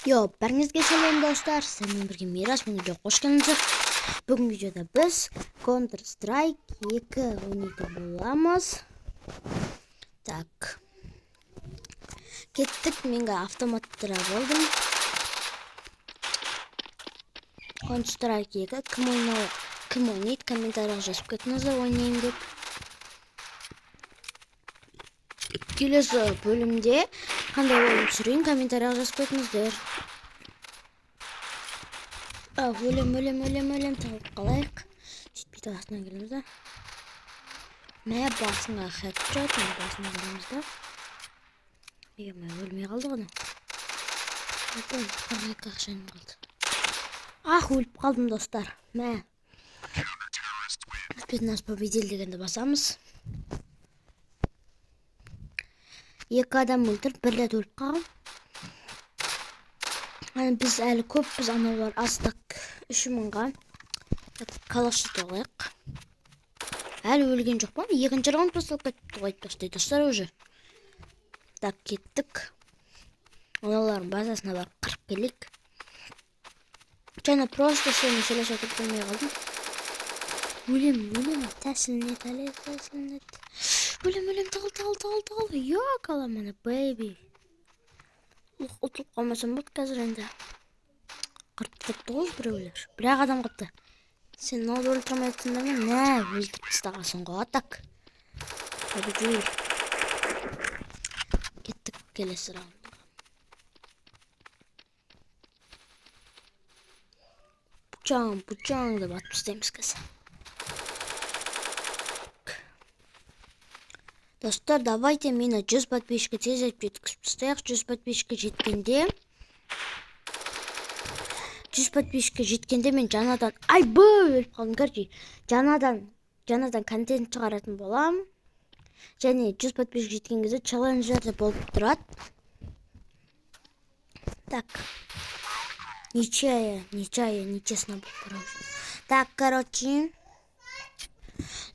Йо, бәріңізге сәлем достар, сіздермен бірге Мирас, мен видеоға қош келдіңіздер. Бүгінгі видеода біз Counter Strike 2 ойнайтын боламыз. Так. Кеттік, мен автоматтыра болдым. Counter Strike 2 кім ойнайды, комментарияға жазып кетіңіздер ойнайын деп. Келесі бөлімде қандай ойын түсірейін, комментарияға жазып кетіңіздер. Өлем, өлем, өлем, өлем, тығылып қалайық. Сөйтіп астынан келеміз да. Мә, басыңа хедшот, мә, басына келеміз да. Е, мә, өлмей қалды ғой анау. Опа, 42 ақшаным қалды. Ах, өліп қалдым, достар. Мә. Спецназ победил дегенді басамыз. Екі адам өлтіріп, бір рет өліп қалған. Ана біз әлі көппіз, аналар астық 3000-ға. Калаш сатып алайық. Әлі өлген жоқ па? Екінші раунд басталып кетіпті ғой, айтпақшы, достар уже. Так, кеттік. Аналардың базасына барып қырып келейік. Жаңа просто сені сөйлесіп отырып қоймай қалдым. Өлем, өлем, тәсіліне, тәсіліне. Өлем, өлем, тығыл, тығыл, тығыл, тығыл. Йокала мана, бэйби. Ұтылып қалмасам болды қазір енді. Қырып тастапты ғой біреулер. Бір-ақ адам қалыпты. Сен мынауды өлтіре алмай жатсың да ма? Мә, өлтіріп тастағансың ғой, так. Победил. Кеттік келесі раундқа. Пучаң, пучаң деп атып тастаймыз қазір. Достар, давайте мені 100 подписчикке тез жеткізіп тастайық. 100 подписчикке жеткенде, 100 подписчикке жеткенде мен жаңадан, айбы, өліп қалдым, короче, жаңадан контент шығаратын болам. Және 100 подписчик жеткен кезде челлендждер де болып тұрады. Так. Ничья, ничья, нечестно болып короче. Так, короче.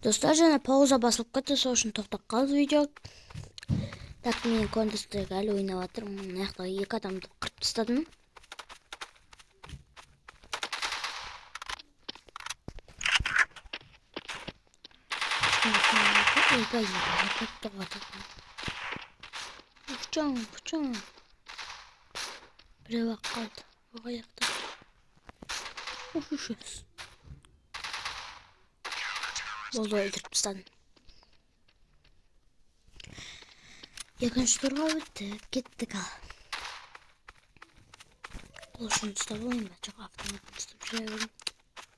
Достар, жаңа пауза басылып кетті, сол үшін тоқтап қалды видео. Так, мен Counter Strike әлі ойнап жатырмын. Мына жақта екі адамды қырып тастадым. Ойбай, пучаң, пучаң. Біреу ақ қалды. Ол аяқта. Уф, уф, уф. Болды, өлтіріп тастадым. Екінші турға өттік, кеттік ал. Қылышын ұстап алайын ба? Жоқ, автоматын ұстап жүре берейін.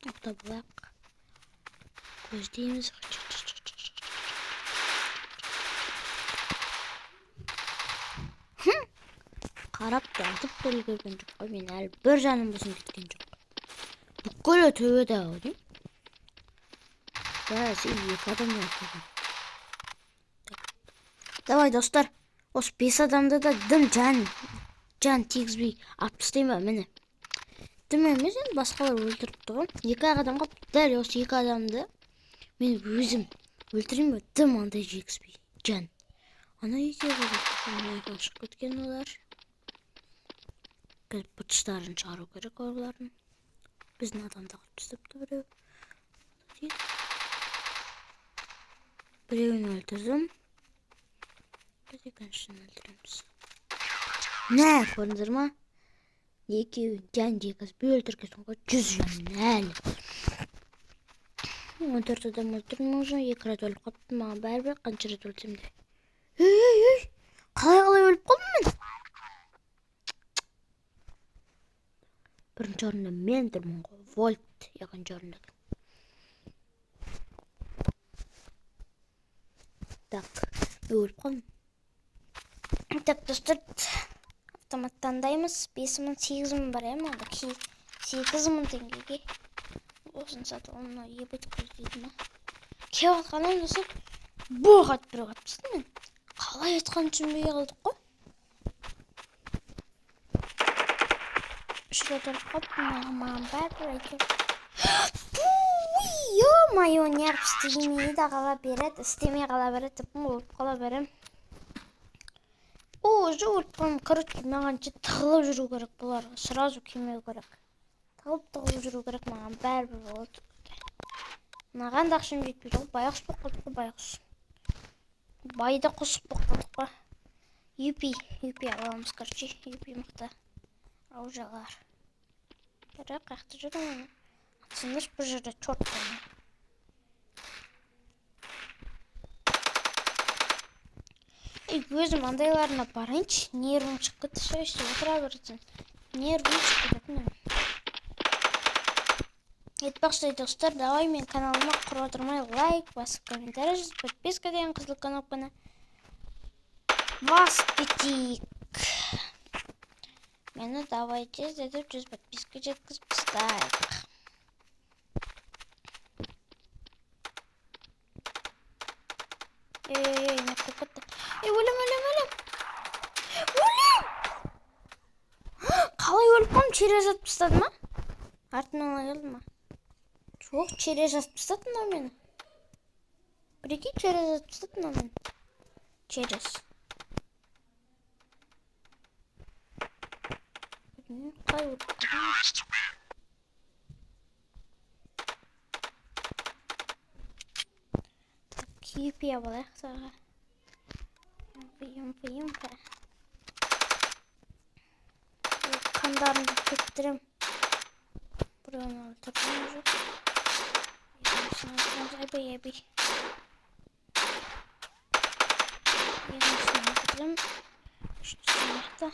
Тоқтап алайық. Көздейміз. Қарап та атып та үлгерген жоқ қой, мен әлі бір жаным болсын кеткен жоқ. Бүкіл төбеде ау деймін. Да, сен екі адам өлтірдің. Давай, достар, осы 5 адамды да дым жан тигізбей атып тастаймын ба, міне. Дым емес енді, басқалар өлтіріпті ғой. Екі ақ адам қалып, дәл осы екі адамды мен өзім өлтірейін ба, дым андай жегізбей, жан. Ана екеуі ғой, мына екеуі шығып кеткен олар. Қазір быт-шыттарын шығару керек олардың. Біздің адамды қырып тастапты біреу. Біреуін өлтірдім. Біз екіншісін өлтіреміз. Мә, көрдіңіздер ма? Екеуін жан жегізбей өлтіргенсің ғой, 100 жанын әлі. 14 адам өлтірдім уже, екі рет өліп қалыппын, маған бәрібір қанша рет өлсем де. Ей, ей, ей, қалай өліп қалдым мен? Бірінші орында мен тұрмын ғой, Вольт екінші орында. Так, мен өліп қалдым. Так, достар, автомат таңдаймыз. 5000, 8000 бар, ә, мында 8000 теңгеге. Осыны сатып аламын, мынау ебет көздейді ма? Келіп жатқаннан достар, боқ атып біреу атып тастадым мен. Қалай атқанын түсінбей қалдық қой. Үш рет өліп қалыппын, маған бәрібір әйтеуір. Ё-моё, неғып істемей де қала береді, істемей қала береді, деп өліп қала беремін. О, Тоже өліп қалдым. Короче, маған тығылып жүру керек бұларға. Сразу келмеу керек. Тығылып жүру керек, маған бәрібір болады. Маған да ақшам жетпейді ғой. Байғұс болып қалдық қой, байғұс. Байды қосып болып қалдық қой. Юпи, юпи аламыз, короче. Юпи мықты. Аужалар. Бірақ қаяқта жүр оны? Атсаңдаршы бір жерде, черт возьми. Өзім андайларына барайыншы, нервім шығып кетті, шай ішіп отыра берсем. Нервім шығып кететін. Айтпақшы, достар, давай мен каналыма құр отырмай лайк басып, комментарий жазып, подписка деген қызыл кнопканы басып кетейік. Мені давай тездетіп 100 подписка жеткізіп тастайық. Ей, не қылып кетті? Ей, өлем, өлем, өлем. Өлем! Қалай өліп қалдым? Через атып тастады ма? Артынан келді ма? Жоқ, через атып тастады мынау мені. Прикинь, через атып тастады мынау мені. Через. Білмеймін, қалай өліп қалдым? Кипия алайық тағы. Юмпа, юмпа. Қандарымды кептірем. Біреуін өлтірдім уже. Айбай, айбай. Екіншісін өлтірдім. Үшіншісі мықты.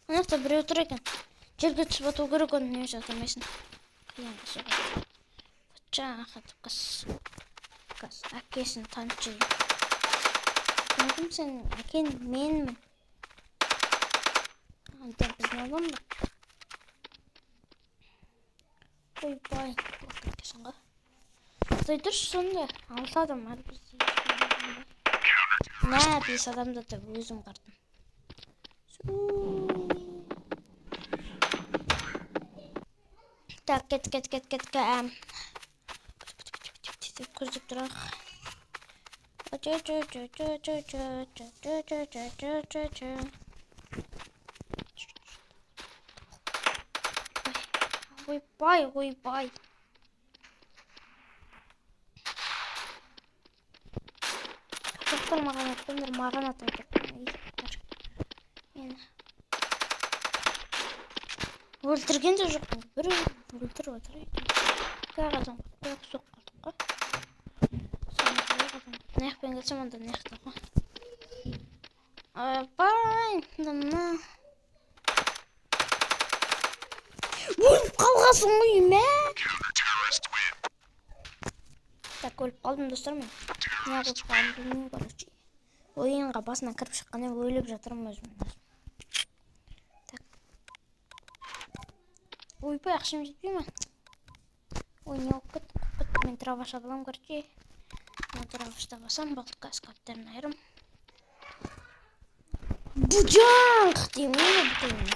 Ана жақта біреу тұр екен. Жерге түсіп ату керек оны, немесе ата алмайсың. Қиянға соғады. Патша қыз. Қыз, әкесін танып жүр. Кім сен? Әкең менмін. Анда біздің адам ба? Ойбай, кеткенсің ғой. Стой тұршы сонда. 6 адам әлі бізде. Мә, 5 адамды да өзім қырдым. Так, кет, кет, кет, кет, кет. Көздеп тұрайық. Ойбай, ойбай. Тоқтар, маған атпаңдар, маған атып отыр. Мені өлтірген де жоқпын. Бір өлтіріп отыр екен. Қағаздан қойып соқ қалдық қой. Мына жақпен келсем, онда мына жақта ғой. Ойбай, мына. Өліп қалғансың ғой, мә. Так, өліп қалдым, достар, мен. Не қылып қалдым білмеймін, короче. Ойынға басынан кіріп шыққаннан өліп жатырмын өзім. Так. Ойбай, ақшам жетпей ме? Ой, не болып кетті? Қуып кетті. Мен дробаш аламын, короче. Мына дробашты басам, болды, каскадтарын айырым. Бұжаңқ деймін ғой, бүйтемін.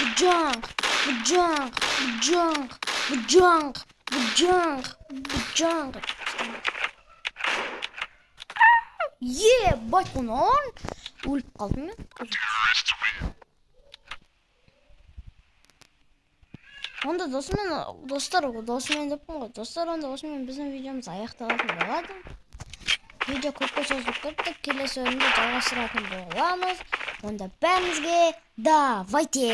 Бұжаңқ, бұжаңқ, бұжаңқ, бұжаңқ, бұжаңқ, бұжаңқ. Ебать, онан өліп қалдым мен. Онда досымен, достар, досымен деппін ғой. Достар, онда осымен біздің видеомыз аяқталатын болады. Видео көпке созылып кетті. Келесі бөлімде жалғастыратын боламыз. Онда бәріңізге давайте!